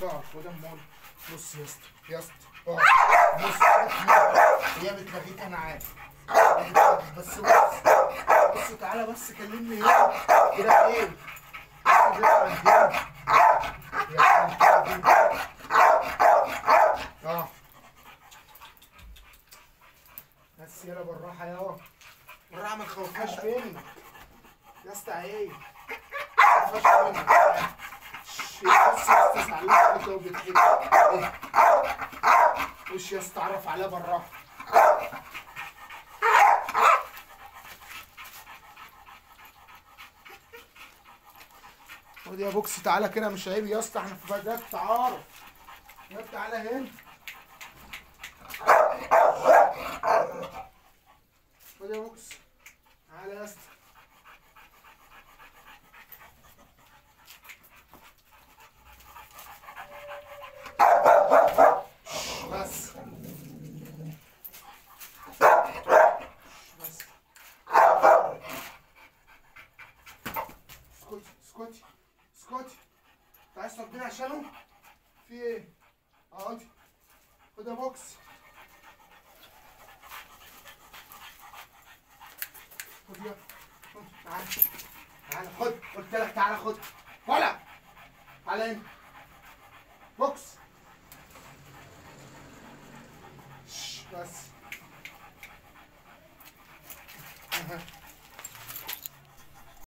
اقف خد امال. بص يا اسطى يا اسطى اقف. بص هي بتلغيك انا عارف، بس بص بص تعالى بس كلمني هنا كده. ايه؟ اه بس يلا بالراحة يا بالراحة، ما تخوفهاش منك يا اسطى. عيب ما تخوفهاش منك. بص يا اسطى زعلان عليك وبتحب. وش يا اسطى اتعرف عليها بالراحة. خد يا بوكس تعالى كده، مش عيب يا اسطى احنا في بداية تعارف. يا تعالى هنا. خد يا بوكس تعالى يا اسطى. بس بس اسكتي اسكتي اسكتي. انت عايز تربيني عشانه؟ في ايه؟ اقعدي. خد يا بوكس. خد يا تعالى تعالى خد، قلت لك تعالى خد. ولا تعالى هنا بوكس. بس.